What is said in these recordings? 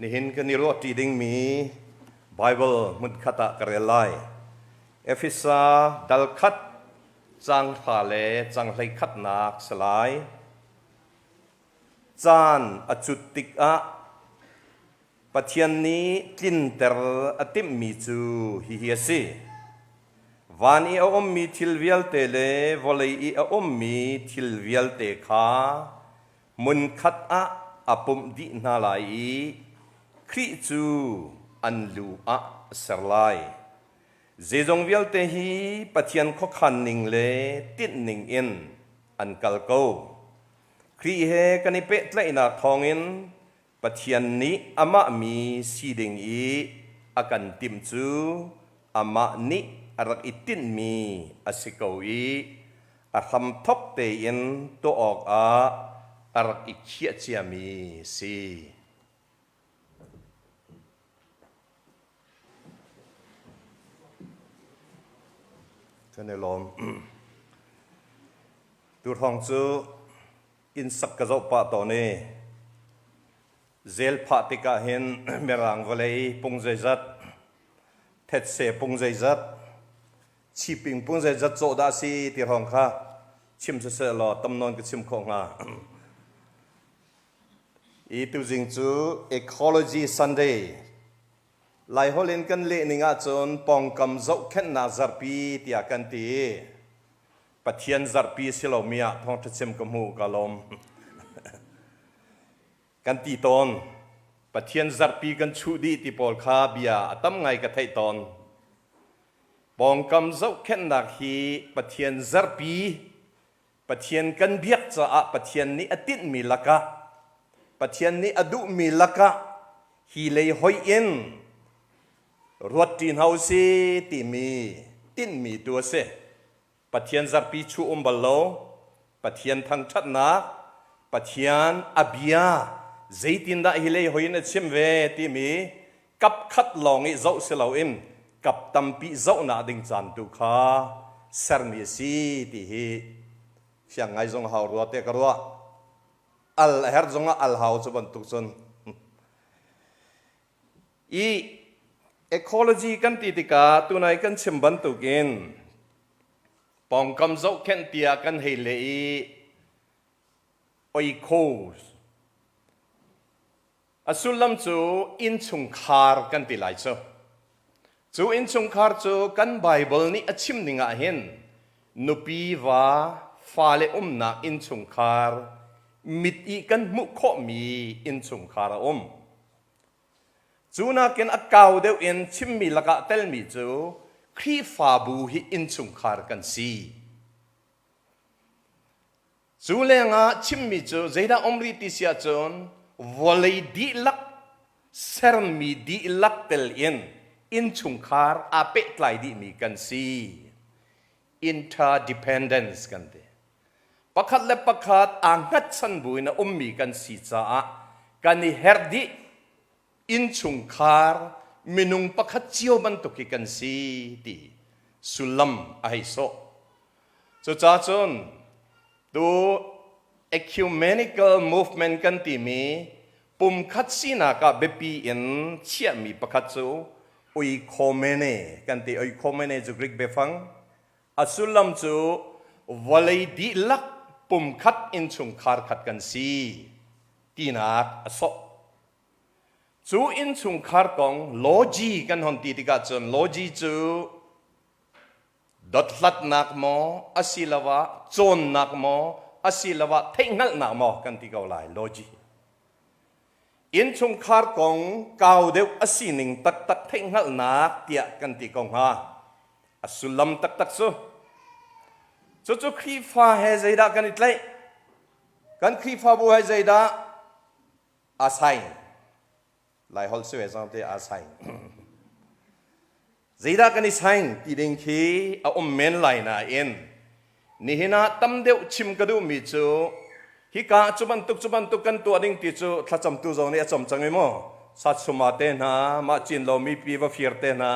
Nihin kan i ruahṭi dingmi Baibal hmunkhat ah ka rel lai. Efesa dal khat caang hra le caang hleikhatnak si lai. Caan a cut tikah Pathian nih tlinter a timhmi cu hihi a si. Van i a ummi thil vialte le vawlei i a ummi thil vialte kha hmunkhat ah a pumh dih hna lai i Khrih cu an lu ah a ser lai. Zeizong vialte hi Pathian khuakhan ning le tinh ning in an kal ko. Khrih he kan i pehtlaihnak thawngin Pathian nih amah mi si ding i a kan timh cu amah nih a rak i tinhmi a si ko i a hramthawk tein tuah awkah a rak i khiah ciami si. Kan i lawm. Tuhrawng cu inn sak ka zoh pah tawn i zel phah tikah hin mirang vawlei pung zeizat, thetse pung zeizat, chiping pung zeizat cawh dah si ti hrawng kha chim siseh law tam nawn ka chim khawh hnga. I tuzing cu Ecology Sunday Laiholh in kan leh ning ahcun pawngkam zohkhenhnak zarhpi tiah kan ti. Pathian zarhpi si lomi ah thawngṭha chim ka hmu ka lawm. Kan ti tawn. Pathian zarhpi kan chuh dih ti pawl kha bia a tam ngai ka theih tawn. Pawngkam zohkhenhnak hi Pathian zarhpi Pathian kan biak caah Pathian nih a tinhmi lakah Pathian nih a duhmi lakah hi lei hoih in ruatṭi hna u si timi tinhmi tu a si. Pathian zarhpi chuh um bal lo, Pathian thangṭhatnak, Pathian a bia zeitindah hi lei hoih in a chim ve timi kapkhat lawng i zoh si loin kap tampi zohnak ding caan tu kha sermi a si ti hi fiang ngai zong hau rua te ka ruah. Al a herh zongah al hau cu bantuk cun. I ecology kan ti tikah tunai kan chim bantukin pawngkam zohkhenh tiah kan hei leh i oikos A sullam cu innchungkhar kan ti lai cu. Cu innchungkhar cu kan Baibal nih a chim ning ah hin nupi va fale umnak innchungkhar mit i kan hmuh khawhmi innchungkhar a um. Cu nakin a kau deuh in chimmi lakah telmi cu Khrihfabu hi innchungkhar kan si. Cu lengah chimmi cu zeidah um rih ti si ahcun vawlei dihlak sermi dihlak tel in innchungkhar aa pehtlai dihmi kan si. Interdependence kan ti. Pakhat le pakhat aa hngatchan buin a ummi kan si caah kan i herh dih. Innchungkhar minung pakhat cio bantuk hi kan si ti sullam a hei sawh. Cucaah cun tu ecumenical movement kan timi pumkhat sinak ah biapi in chiahmi pakhat cu oikomene kan ti. Oikomene cu Greek biafang a sullam cu vawlei dihlak pumkhat innchungkhar khat kan si tinak a sawh. Cu innchungkhar kong logi kan hon ti tikah cun logi cu dothlatnak maw asiloah cawnnak maw asiloah theihhngalhnak maw kan ti ko lai logi. Innchungkhar kong kau deuh a sining taktak theihhngalhnak tiah kan ti ko hnga. A sullam taktak cu cucu Khrihfa he zeidah kan i tlaih? Kan Khrihfabu he zeidah aa sai Lai holh si ve zong te aa sai zeidah kan i saing ti ding khi a um men lai nain nihin ah tam deuh chim ka duhmi cu hika cu bantuk cu bantuk kan tuah ding ti cu thlacamtu zong nih a cam cang i maw satsuma te hna mah cin lomi pi va fir te hna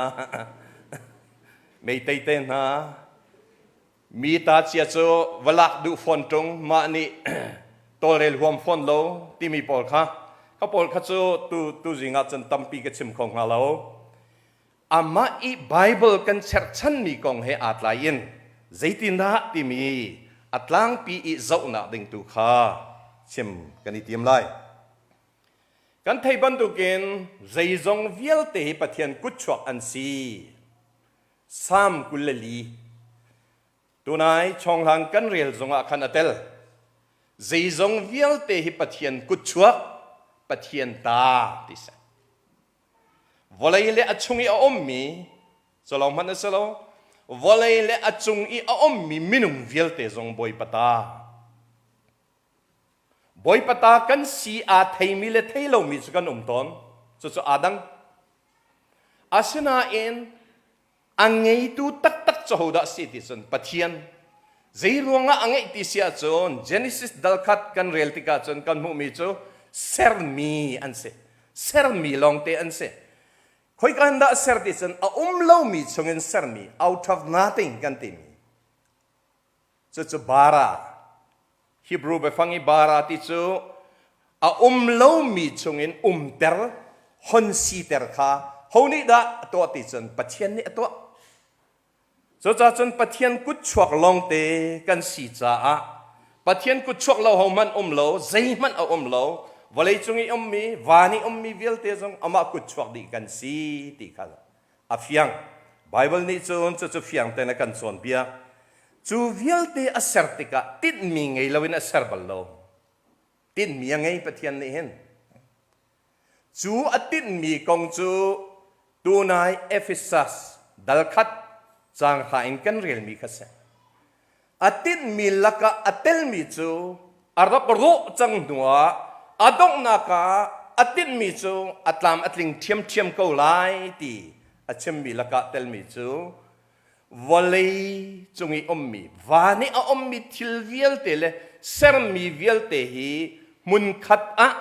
meitei te hna Mi ta cia cu va lak duh fawn ṭung, mah nih tawlrel huam fawn lo timi pawl kha Kha pawl kha cu tu tu zing ah cun tampi ka chim kho hnga lo. Amah i Bible kan cherhchanmi kong he aa tlai in zeitindah timi a tlangpi i zohnak ding tu kha chim kan i tim lai. Kan theih bantukin zeizong vialte hi Pathian kutchuak an si. Salm 24 Tunai chawnghlang kan rel zongah khan a tel. Zeizong vialte hi Pathian kutchuak, Pathian ta ti si. Vawlei le a chung i a ummi, cu hmanh a si lo, vawlei le a cung i a ummi minung vialte zong Bawipa ta. Bawipa ta kan si aa theimi le thei lomi cu kan um tawn. Cucu aa dang. Asinain a ngeitu taktak cu hodah si ti cun Pathian. Zei ruangah a ngeih ti si ahcun Genesis dal khat kan rel tikah cun kan hmuhmi cu sermi an si. Sermi lawngte an si. Khoika in dah ser ti cun a um lomi chungin sermi out of nothing kan timi. Cucu bara, Hebrew biafang i bara ti cu a um lomi chungin umter, hon siter kha ho nih dah a tuah ti cun Pathian nih a tuah. Cucaah cun Pathian kutchuak lawngte kan si caah Pathian kutchuak lo hohmanh um lo, zeihmanh a um lo, vawleicung i ummi, van i ummi vialte zong amah kutchuak dih kan si ti kha A fiang. Baibal nih cun cucu fiang tein a kan cawnpiak. Cu vialte a ser tikah tinhmi ngei loin a ser bal lo. Tinhmi a ngei Pathian nih hin. Cu a tinhmi kong cu tunai Ephesus dal khat caang hra in kan relmi kha si. A tinhmi lakah a telmi cu a rak rawh cang hnuah a donghnak ah a tinhmi cu a tlam a tling ṭhiamṭhiam ko lai ti a chimmi lakah telmi cu vawlei cung i ummi van i a ummi thil vialte le sermi vialte hi hmunkhat ah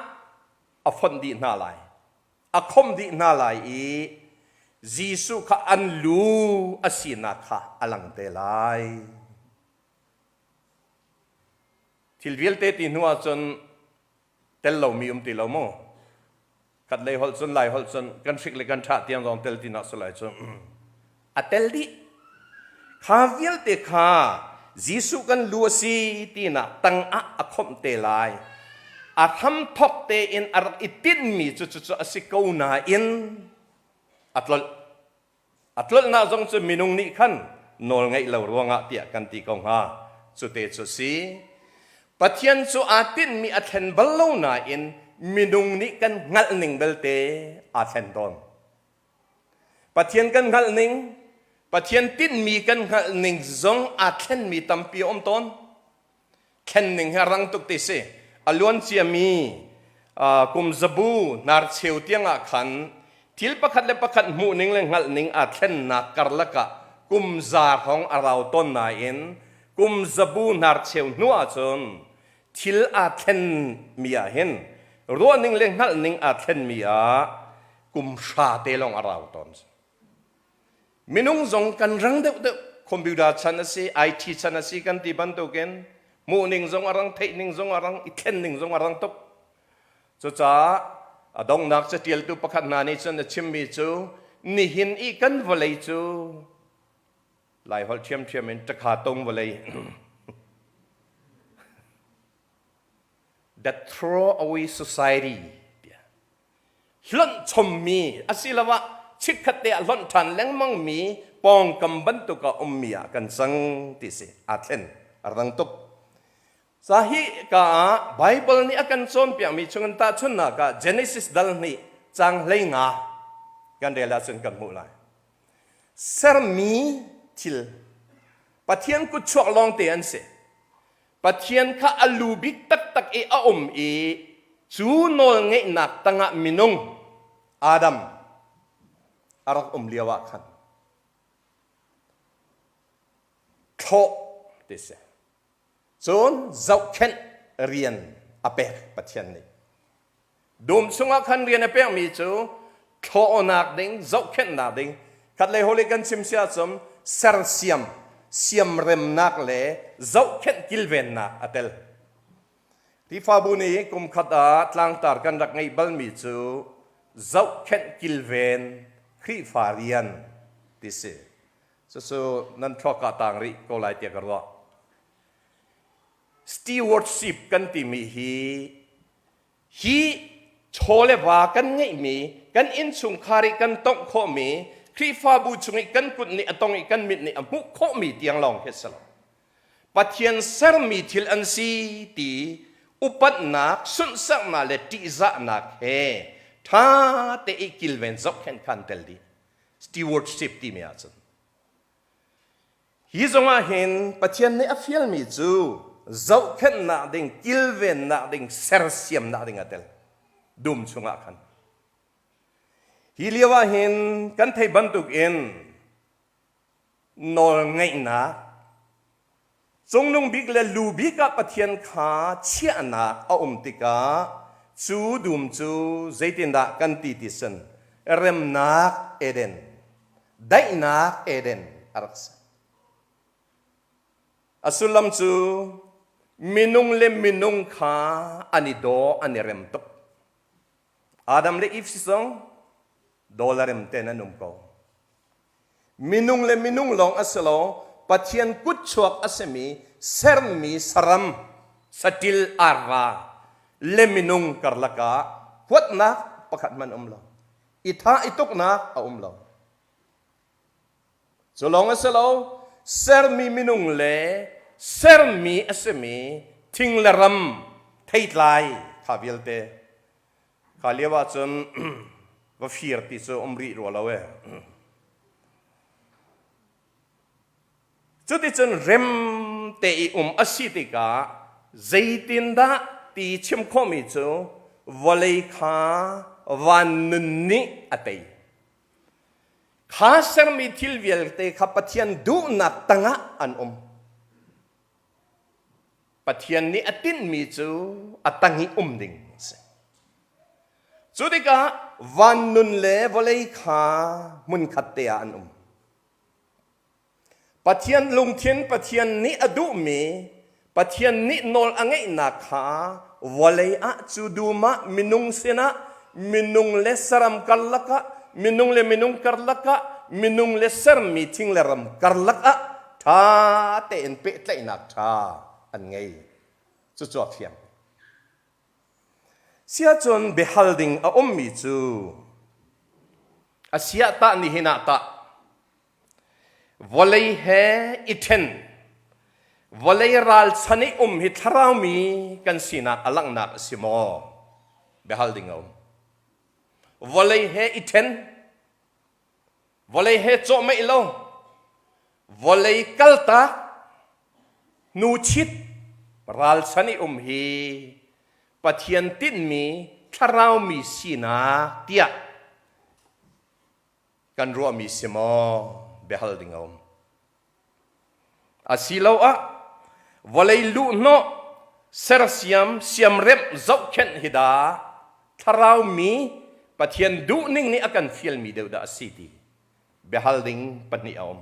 a fonh dih hna lai. A khomh dih hna lai i Jesuh kha an lu a sinak kha a lang te lai. Thil vialte ti hnu ahcun tel lomi um ti lo mu. Khat lei holh cun lai holh cun kan hrik le kan ṭhah tiang zong tel ti nak si lai cu. A tel dih. Kha vialte kha Jesuh kan lu a si tinak tangah a khomh te lai. A hramthok tein a rak i tinhmi cu cucu a si ko nain a tlolh. A tlolhnak zong cu minung nih khan nawl ngeih lo ruangah tiah kan ti ko hnga. Cute cu si. Pathian cu aa tinhmi a thlen bal lo nain minung nih kan hngalh ning belte aa thlen tawn. Pathian kan hngalh ning, Pathian tinhmi kan hngalh ning zong aa thlenmi tampi a um tawn. Thlen ning hi a rang tuk ti si. A luan ciami kum zabu hnarcheu tiang ah khan thil pakhat le pakhat hmuh ning le hngalh ning aa thlennak karlak ah kum za hrawng a rau tawn nain kum zabu hnarcheu hnu ahcun thil aa thlenmi ah hin ruahning le hngalhning aa thlenmi ah kum hra te lawng a rau tawn. Minung zong kan rang deuhdeuh. Computer chan a si, IT chan a si kan ti bantukin hmuhning zong a rang, theihning zong a rang, i thlenning zong a rang tuk. Cucaah a donghnak catialtu pakhat hna nih cun a chimmi cu nihin i kan vawlei cu Laiholh ṭhiamṭhiam in ṭakha tung vawlei the throw away society tiah hlonh chommi asiloah chikkhat te ah hlonh ṭhan lengmangmi pawngkam bantuk ah ummi ah kan cang ti si aa thlen a rang tuk Ca hi ka ah Bible nih a kan cawnpiakmi chungin tahchunhnak ah Genesis dal hnih caang 15 kan rel ahcun kan hmuh lai. Sermi thil Pathian kutchuak lawngte an si. Pathian kha a lu bik taktak i a um i cu nawlngeihnak tangah minung Adam a rak um lio ah khan thlawh ti si. Cun zohkhenh rian a pek Pathian nih. Dum chungah khan rian a pekmi cu thlawhnak ding, zohkhenhnak ding, khatlei holi kan chim si ahcun sersiam, siamremnak le zohkhenh kilvennak a tel. Khrihfabu nih kumkhat ah tlangtar kan rak ngeih balmi cu zohkhenh kilven Khrihfa rian ti si. Cucu nan thluak ah tang rih ko lai tiah ka ruah. Stewardship kan timi hi hi chaw le va kan ngeihmi, kan innchungkhar i kan tongh khawhmi, Khrihfabu chung i kan kut nih a tong i kan mit nih a hmuh khawhmi tiang lawng khi si lo. Pathian sermi thil an si ti upatnak, sunhsaknak le ṭihzahnak he ṭha te i kilven zohkhenh kha an tel dih. Stewardship timi ahcun. Hi zongah hin Pathian nih a fialmi cu zohkhenhnak ding, kilvennak ding, sersiamnak ding a tel. Dum chungah khan. Hi lio ah hin kan theih bantuk in nawlngeihnak, cungnung bik le lu bik ah Pathian kha chiahnak a um tikah cu dum cu zeitindah kan ti ti sin remnak Eden daihnak Eden a rak si. A sullam cu minung le minung kha an i daw an i rem tuk. Adam le Eve si zong daw le rem tein an um ko. Minung le minung lawng a si lo, Pathian kutchuak a simi sermi saram, saṭil arva le minung karlak ah huatnak pakhat hmanh um lo. I tha i tuknak a um lo. Cu lawng a si lo, sermi minung le sermi a simi thing le ram theitlai kha vialte kha lio ahcun va fir ti cu um rih rua lo e. Cuticun rem te i um a si tikah zeitindah ti chim khawhmi cu vawlei kha van nun nih a tei. Kha sermi thil vialte kha Pathian duhnak tangah an um. Pathian nih a tinhmi cu a tang i um ding a si. Cu tikah van nun le vawlei kha hmunkhat te ah an um. Pathian lungthin Pathian nih a duhmi Pathian nih nawl a ngeihnak kha vawlei ah cu dum ah minung sinah minung le saram karlak ah minung le minung karlak ah minung le sermi thing le ram karlak ah ṭha tein pehtlaihnak ṭha an ngei. Cucu a fiang. Siahcun biahal ding a ummi cu a siah tah nihin ah tah vawlei he i ṭhen vawlei ralchan i um hi thlaraumi kan sinak a langhnak a si maw? Biahal ding a um. Vawlei he i ṭhen vawlei he cawhmeih lo vawlei kaltak hnuchit ralchan i um hi Pathian tinhmi thlaraumi sinak tiah kan ruahmi si maw biahal ding a um. Asiloah vawlei luhhnawh sersiam siamremh zohkhenh hi dah thlaraumi Pathian duhning nih a kan fialmi deuh dah a si ti biahal ding pahnih a um.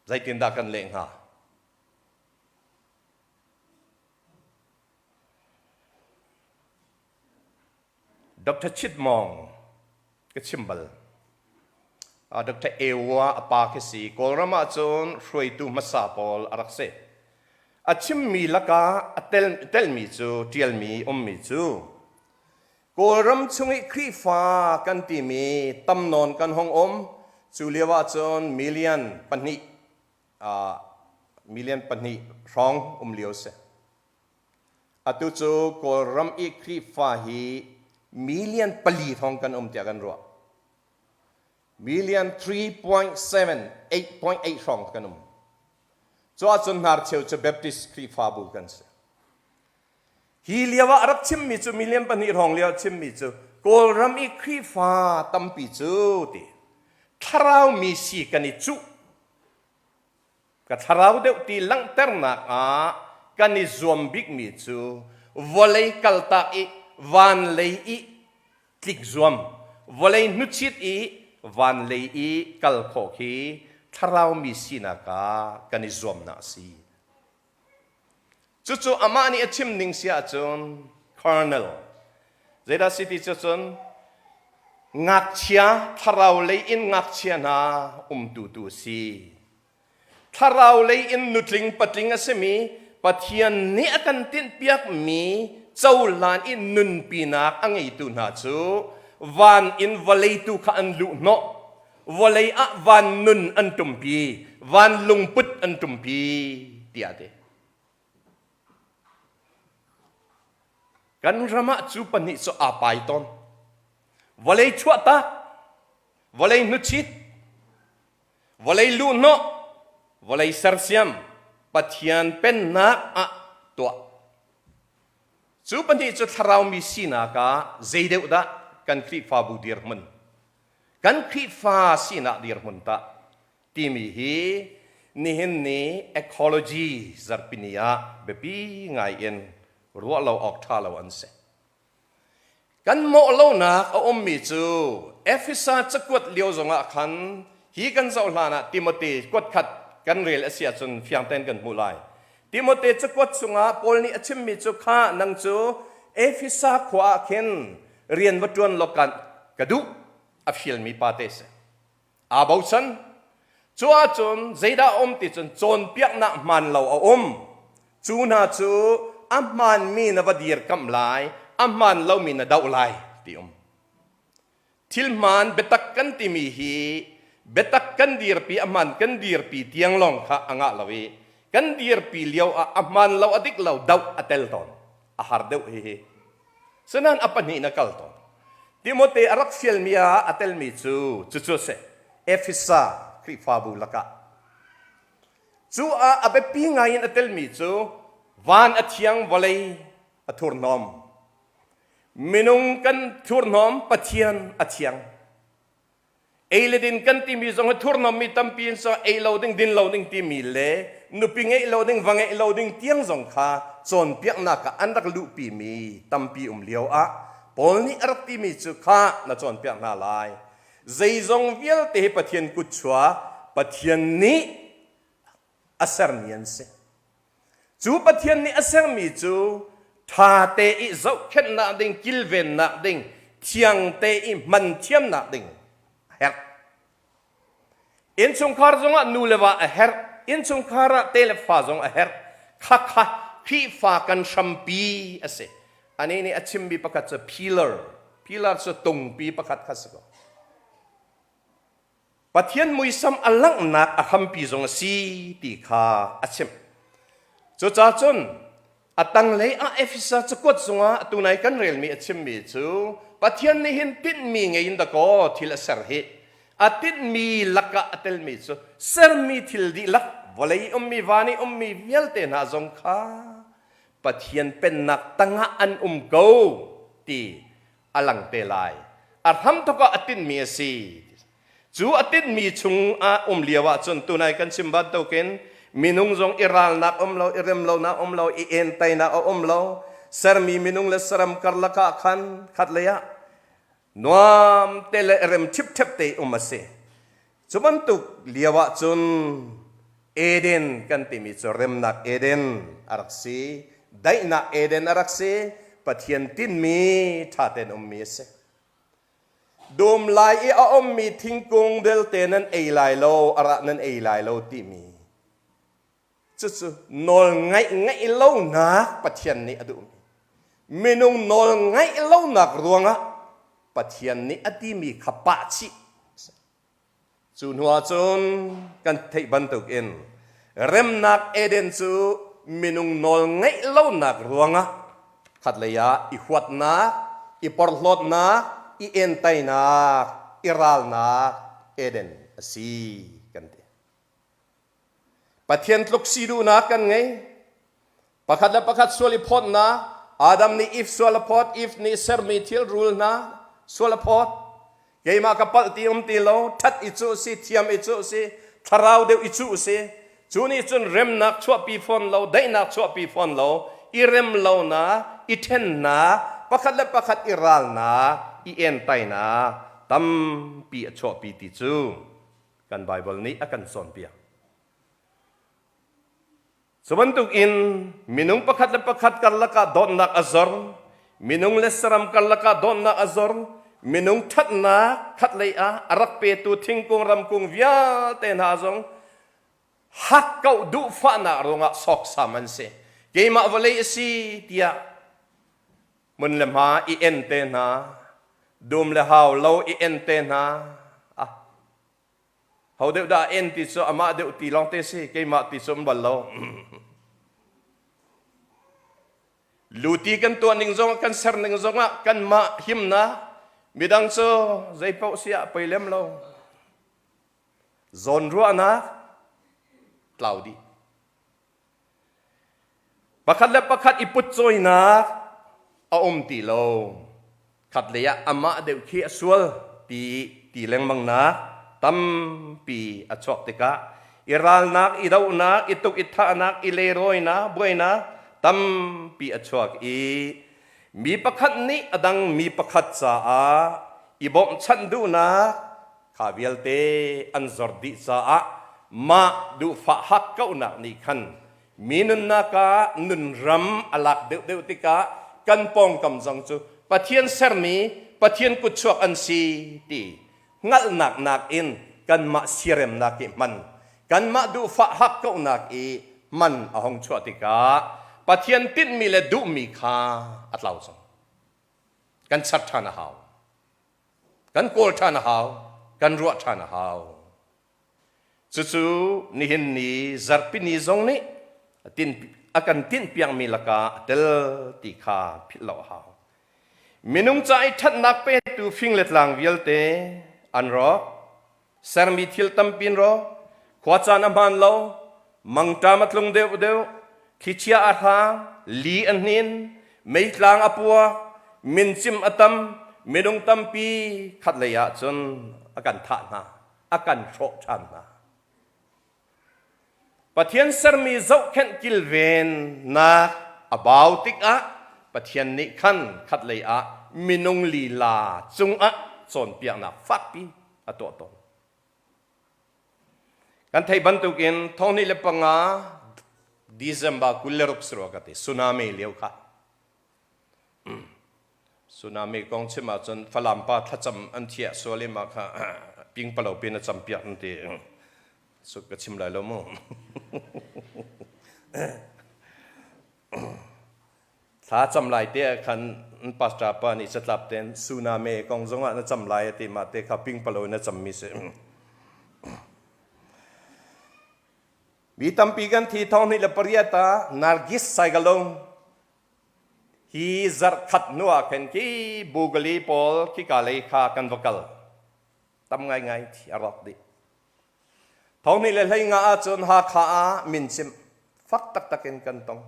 Zeitindah kan leh hnga? Dr. Chit Mawng ka chim bal. Dr. Ewa a pa khi si. Kawlram ahcun hruaitu hmasa pawl a rak si. A chimmi lakah a tel, telmi cu, ṭialmi ummi cu, Kawlram chung i Khrihfa kan timi tam nawn kan hong um. Cu lio ahcun million pahnih, million pahnih hrawng um lio si. Atu cu Kawlram i Khrihfa hi million pali thong kan um tiah kan ruah. Million 3.7, 8.8 hrawng kan um. Cu ahcun hnarcheu cu Baptist Khrihfabu kan si. Hi lio ah a rak chimmi cu million pahnih hrawng lio ah chimmi cu Kawlram i Khrihfa tampi cu ti thlarau mi si kan i cuh Ka thlarau deuh ti langhternak ah kan i zuam bikmi cu vawlei kaltak i van lei i tlik zuam, vawlei hnuchit i van lei i kal khawh khi thlarau mi sinak ah kan i zuamnak a si. Cucu amah nih a chim ning si ahcun Colonel zeidah si ti cu cun ngakchia thlarau lei in ngakchia hna umtu tu a si. Thlarau lei in nutling patling a simi Pathian nih a kan tinhpiakmi cohlan i nunpinak a ngeitu hna cu van in vawlei tu kha an luh hnawh. Vawlei ah van nun an ṭumpi, van lungput an ṭumpi tiah a ti. Kan ram ah cu pahnih cu aa pai tawn. Vawlei chuahtak, vawlei hnuchit, vawlei luhhnawh, vawlei sersiam, Pathian pennak ah tuah. Cu pahnih cu thlaraumi sinak ah zei deuh dah kan Khrihfabu dirhmun, kan Khrihfa sinak dirhmun tah timi hi nihin ni ecology zarhpini ah biapi ngai in ruah lo awk ṭha lo an si. Kan mawh lonak a ummi cu Efesa cakuat lio zongah khan hi kan zoh hlan ah Timote kuat khat kan rel a si ahcun fiang tein kan hmuh lai. Timote cakuat chungah Paul nih a chimmi cu kha nang cu Efesa khua ah khin rian va ṭuan law kan ka duh a fialmi pa te si. Aa bochan. Cu ahcun zeidah a um ti cun cawnpiaknak hmaan lo a um. Cu hna cu a hmaanmi na va dirkamh lai, a hmaan lomi na doh lai ti um. Thil hmaan biatak kan timi hi biatak kan dirpi a hmaan kan dirpi tiang lawng kha a ngah lo i kan dirpi lio ah a hmaan lo a dik lo doh a tel tawn. A har deuh hihi. Sinain a pahnih in a kal tawn. Timote a rak fialmi ah a telmi cu cucu a si. Efesa Khrihfabu lakah. Cu ah a biapi ngai in a telmi cu van a thiang vawlei a thurhnawm. Minung kan thurhnawm Pathian a thiang. Ei le din kan timi zong hi thurhnawmmi tampi in so ei lo ding din lo ding timi le nupi ngeih lo ding va ngeih lo ding tiang zong kha cawnpiaknak ah an rak luhpimi tampi um lio ah Paul nih a rak timi cu kha na cawnpiak hna lai. Zeizong vialte hi Pathian kutchuak Pathian nih a sermi an si. Cu Pathian nih a sermi cu ṭha te i zohkhenhnak ding, kilvennak ding, thiang te i hman thiamnak ding a herh. Innchungkhar zongah nu le va a herh. Innchungkhar ah te le fa zong a herh. Khakha Khrihfa kan hrampi a si. Anih nih a chimmi pakhat cu pillar. Pillar cu tungpi pakhat kha si ko. Pathian muisam a langhnak a hrampi zong a si ti kha a chimh. Cucaah cun a tanglei ah Efesa cakuat zungah tunai kan relmi a chimmi cu Pathian nih hin tinhmi ngei in dakaw thil a ser hi. A tinhmi lakah a telmi cu sermi thil dihlak vawlei ummi van i ummi vialte hna zong kha Pathian pennak tangah an um ko ti a lang te lai. A hramthawk ah a tinhmi a si. Cu a tinhmi chung ah um lio ahcun tunai kan chim bantukin minung zong i ralnak um lo, i remlonak um lo, i entainak a um lo. Sermi minung le saram karlak ah khan khatlei ah nuam te le rem ṭhipṭhep te um a si. Cu bantuk lio ahcun Eden kan timi cu remnak Eden a rak si, daihnak Eden a rak si, Pathian tinhmi ṭha tein ummi a si. Dum lai i a ummi thingkung belte nan ei lai lo, a rah nan ei lai lo timi cucu nawl ngaih ngaih lonak Pathian nih a duhmi. Minung nawl ngaih lonak ruangah Pathian nih a timi kha pah chih. Cu hnu ahcun kan theih bantukin remnak Eden cu minung nawl ngeih lonak ruangah khatlei ah i huatnak, i porhlawtnak, i entainak, i ralnak Eden a si kan ti. Pathian tluk si duhnak kan ngei. Pakhat le pakhat sual i phawtnak, Adam nih Eve sual a phawt, Eve nih sermi thil rul hna sual a phawt. Keimah ka palh ti um ti lo, ṭhat i cuh si, thiam i cuh si, thlarau deuh i cuh si. Cu nih cun remnak chuahpi fawn lo, daihnak chuahpi fawn lo, i rem lonak, i ṭhennak, pakhat le pakhat i ralnak, i entainak tampi a chuahpi ti cu kan Baibal nih a kan cawnpiak. Cu bantuk in minung pakhat le pakhat karlak ah dawtnak a zor, minung le saram karlak ah dawtnak a zor, minung ṭhatnak khatlei ah a rak petu thingkung ramkung vialte hna zong hakkauh duhfahnak ruangah sawksam an si. Keimah vawlei a si tiah hmun le hma i en te hna, dum le hau lo i en te hna. Ah, ho deuh dah en ti cu amah deuh ti lawng te si, keimah ti cu um bal lo. Luti kan tuah ning zong kan ser ning zongah kanmah himnak midang cu zeipaoh si ah poi lem lo. Zawnruahnak tlau dih. Pakhat le pakhat i putcawinak a um ti lo. Khatlei ah amah deuh khi a sual ti ti lengmangnak tampi a chuak tikah i ralnak, i dohnak, i tuk i thahnak, i leirawinak, buainak tampi a chuak i mi pakhat nih a dang mi pakhat caah i bawmhchanh duhnak kha vialte an zor dih caah mah duhfah hakkauhnak nih khan mi nunnak ah nunram a lak deuhdeuh tikah kan pawngkam zong cu Pathian sermi Pathian kutchuak an si ti hngalhnak nakin kanmah siaremnak i hman kanmah duhfah hakkauhnak i hman a hong chuah tikah Pathian tinhmi le duhmi kha a tlau cang. Kan char ṭhan a hau. Kan kawl ṭhan a hau. Kan ruah ṭhan a hau. Cucu nihin ni zarhpini zong nih a kan tinhpiakmi lakah a tel ti kha philh lo a hau. Minung ca i ṭhatnak petu fing le tlang vialte an rawk. Sermi thil tampi in rawk. Khua caan a hmaan lo. Mangṭam a tlung deuhdeuh. Thlichia a hrang. Li a hnin. Meitlang a puak. Mincim a tam. Minung tampi khatlei ah cun a kan thah hna. A kan hrawh ṭhan hna. Pathian sermi zohkhenh kilvennak a bau tikah Pathian nih khan khatlei ah minung lila cungah cawnpiaknak fakpi a tuah tawn. Kan theih bantukin 2005 December 26 si rua ka ti tsunami lio kha Tsunami kong chim ahcun Falam pa thlacam an thiah sual i mah kha pingpalo pin a campiak an ti. Cu ka chim lai lo mu. Thla cam lai te ah khan pastor pa nih catlap tein tsunami kong zongah na cam lai a ti mah te kha pingpalo in a cammi si. Mi tampi kan thi 2008 ah Nargis Saigalung Hi zarhkhat hnu ah khin khi Bugali pawl khika lei kha kan va kal. Tam ngaingai thi a rawk dih. 2015 ahcun Hakha ah mincimh fak taktak in kan tong.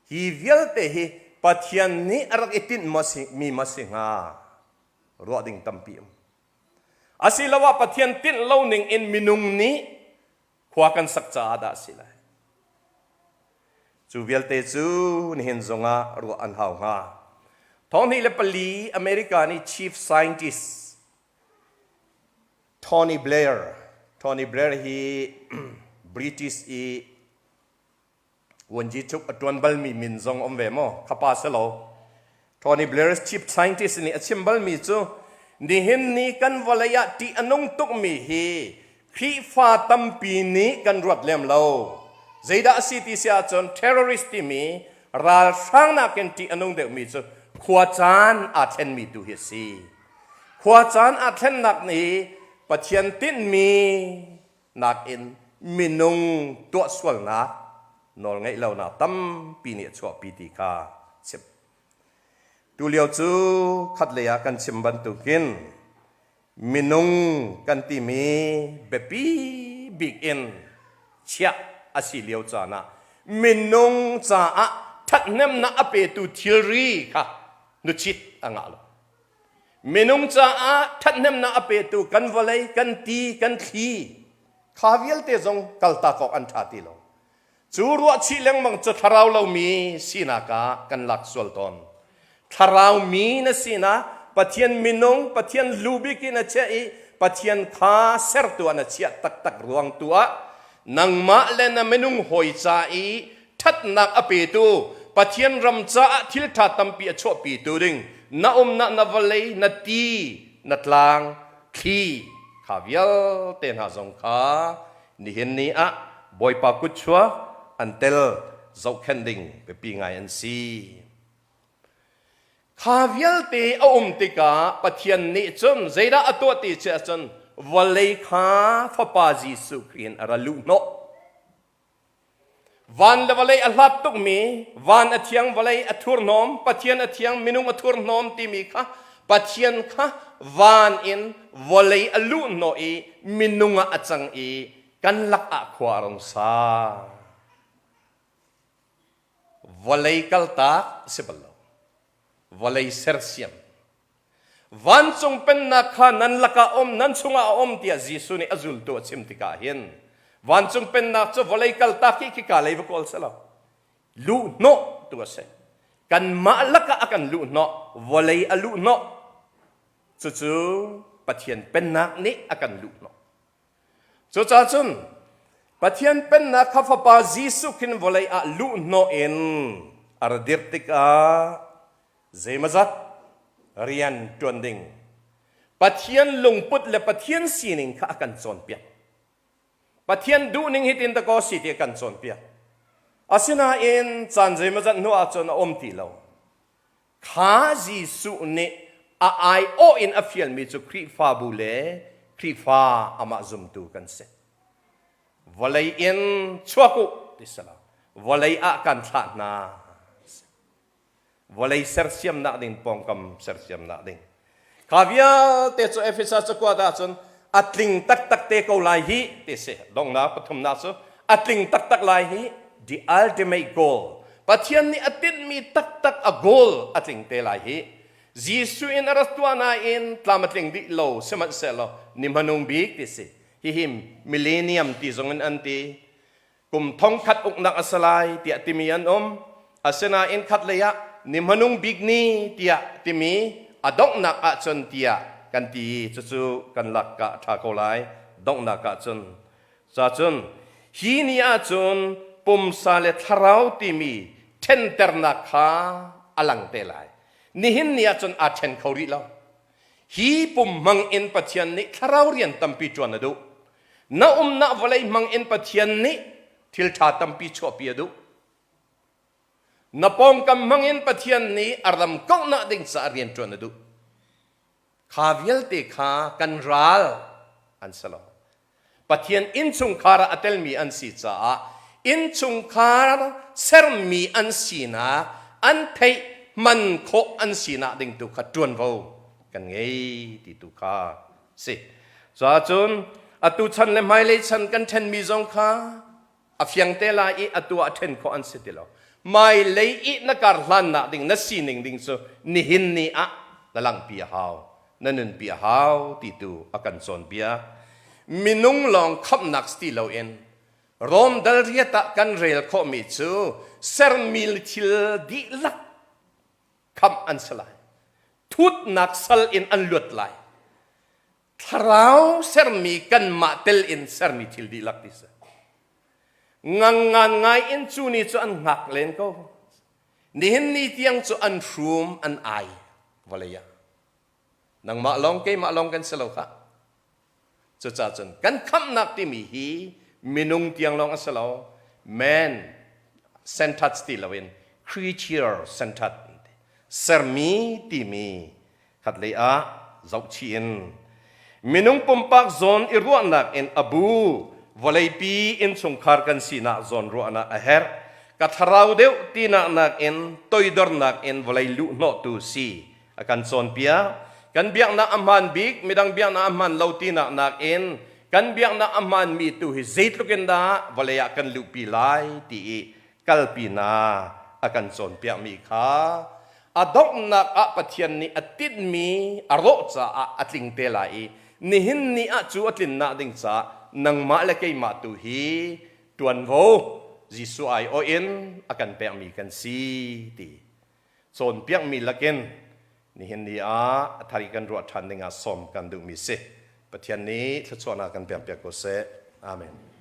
Hi vialte hi Pathian nih a rak i tinh mi maw si hnga? Ruah ding tampi um. Asiloah Pathian tinh lo ning in minung nih khua kan sak caah dah a si lai. Cu vialte cu nihin zongah ruah an hau hnga. 2004 America nih chief scientist Tony Blair Tony Blair hi British i Vuanci chuk a ṭuan balmi min zong um ve maw? Khapa si lo. Tony Blair chief scientist nih a chim balmi cu nihin ni kan vawlei ah ṭih a nung tukmi hi Khrihfa tampi nih kan ruat lem lo. Zeidah a si ti si ahcun terrorist timi ralhrang nakin ṭih a nung deuhmi cu khuacaan aa thlenmi tu hi a si. Khuacaan aa thlennak nih Pathian tinhmi nakin minung tuahsualnak nawlngeih lonak tampi nih a chuahpi ti kha chim. Tulio cu khatlei ah kan chim bantukin minung kan timi biapi bik in chiah a si lio caan ah minung caah ṭhathnemnak a petu thilri kha nuchit a ngah lo. Minung caah ṭhathnemnak a petu kan vawlei, kan ti, kan thli, kha vialte zong kaltak awk an ṭha ti lo. Cu ruahchih lengmang cu thlarau lomi sinak ah kan lak sual tawn. Thlarau mi na sinak Pathian minung, Pathian lu bik in a chiah i Pathian kha sertu ah na chiah taktak ruang tu ah Nangmah le na minung hawi ca i ṭhatnak a petu Pathian ram caah thil ṭha tampi a chuahpitu ding na umnak na vawlei, na ti, na tlang, thli kha vialte hna zong kha nihin ni ah Bawipa kutchuak an tel zohkhenh ding biapi ngai an si. Kha vialte a um tikah Pathian nih cun zeidah a tuah ti si ahcun vawlei kha Fapa Jesuh Khrih in a ra luhhnawh. Van le vawlei a hlat tukmi, van a thiang, vawlei a thurhnawm, Pathian a thiang, minung a thurhnawm timi kha Pathian kha van in vawlei a luhhnawh i minung ah a cang i kan lakah khua a rung sa. Vawlei kaltak si bal lo. Vawlei sersiam. Vancung pennak kha nan lakah um, nan chungah a um tiah Jesuh nih a zultu a chim tikah hin vancung pennak cu vawlei kaltak hi khika lei va kawl si lo. Luhhnawh tu a si. Kanmah lakah a kan luhhnawh, vawlei a luhhnawh. Cucu Pathian pennak nih a kan luhhnawh. Cucaah cun Pathian pennak kha Fapa Jesuh khin vawlei ah luhhnawh in a ra dirh tikah zeimawzat rian ṭuan ding Pathian lungput le Pathian sining kha a kan cawnpiak. Pathian duhning hitin dakaw si ti a kan cawnpiak. Asinain caan zeimawzat hnu ahcun a um ti lo. Kha Jesuh nih a aiawh in a fialmi cu Khrihfabu le Khrihfa amah zumtu kan si. Vawlei in chuak u ti si lo. Vawlei ah kan thlah hna. Vawlei sersiamnak ding pawngkam sersiamnak ding. Kha vialte cu Efesa cakuat ahcun a tling taktak te ko lai hi ti si. Donghnak pathumnak cu a tling taktak lai hi the ultimate goal. Pathian nih a tinhmi taktak a goal a tling te lai hi. Jesuh in a rak tuah nain tlam a tling dih lo sihmanhsehlaw ni hmanung bik ti si. Hihi millennium ti zong in an ti. Kum thongkhat uknak a si lai tiah timi an um. Asinain khatlei ah ni hmanung bik ni tiah timi a donghnak ahcun tiah kan ti i cucu kan lak ah a ṭha ko lai donghnak ahcun. Cacun hi ni ahcun pumsa le thlarau timi ṭhenternak kha a lang te lai. Nihin ni ahcun aa ṭhen kho rih lo. Hi pum hmang in Pathian nih thlarau rian tampi ṭuan a duh. Na umnak vawlei hmang in Pathian nih thil ṭha tampi chuahpi a duh. Na pawngkam hmang in Pathian nih a ram kauhnak ding caah rian ṭuan a duh. Kha vialte kha kan ral an si lo. Pathian innchungkhar ah a telmi an si caah innchungkhar sermi an sinak an theih hman khawh an sinak ding tu kha ṭuanvo kan ngei ti tu kha si. Cuahcun atu chan le hmailei chan kan ṭhenmi zong kha a fiang te lai i atu ah ṭhen khawh an si ti lo. Hmailei i na kar hlannak ding na sining ding cu nihin ni ah na langhpi a hau, na nunpi a hau ti tu a kan cawnpiak. Minung lawng khamhnak si ti loin Rom dal riat ah kan rel khawhmi cu sermi thil dihlak khamh an si lai. Thutnak sal in an luat lai. Thlarau sermi kanmah tel in sermi thil dihlak ti si. Ngangngan ngai in cu ni cu an hngak len ko. Nihin ni tiang cu an hrum an ai vawlei ah. Nangmah lawng keimah lawng kan si lo khah. Cucaah cun kan khamhnak timi hi minung tiang lawng a si lo. Man centered ti loin creature centered sermi timi khatlei ah zohchih in minung pumpak zawn i ruahnak in a bu vawleipi innchungkhar kan sinak zawn ruahnak a herh. Ka thlarau deuh tinak nakin toidornak in vawlei luhhnawhtu si a kan cawnpiak. Kan biaknak a hmaan bik, midang biaknak a hmaan lo tinak nakin kan biaknak a hmaanmi tu hi zeitluk in dah vawlei ah kan luhpi lai ti i kalpinak a kan cawnpiakmi kha a donghnak ah Pathian nih a tinhmi a rawh caah a tling te lai i nihin ni ah cu a tlinnak ding caah nangmah le keimah tu hi ṭuanvo Jesuh aiawh in a kan pekmi kan si ti cawnpiakmi lakin nihin ni ah a thar i kan ruah ṭhan ding ah sawm kan duhmi si. Pathian nih thluachuahnak kan pekpiak ko seh. Amen.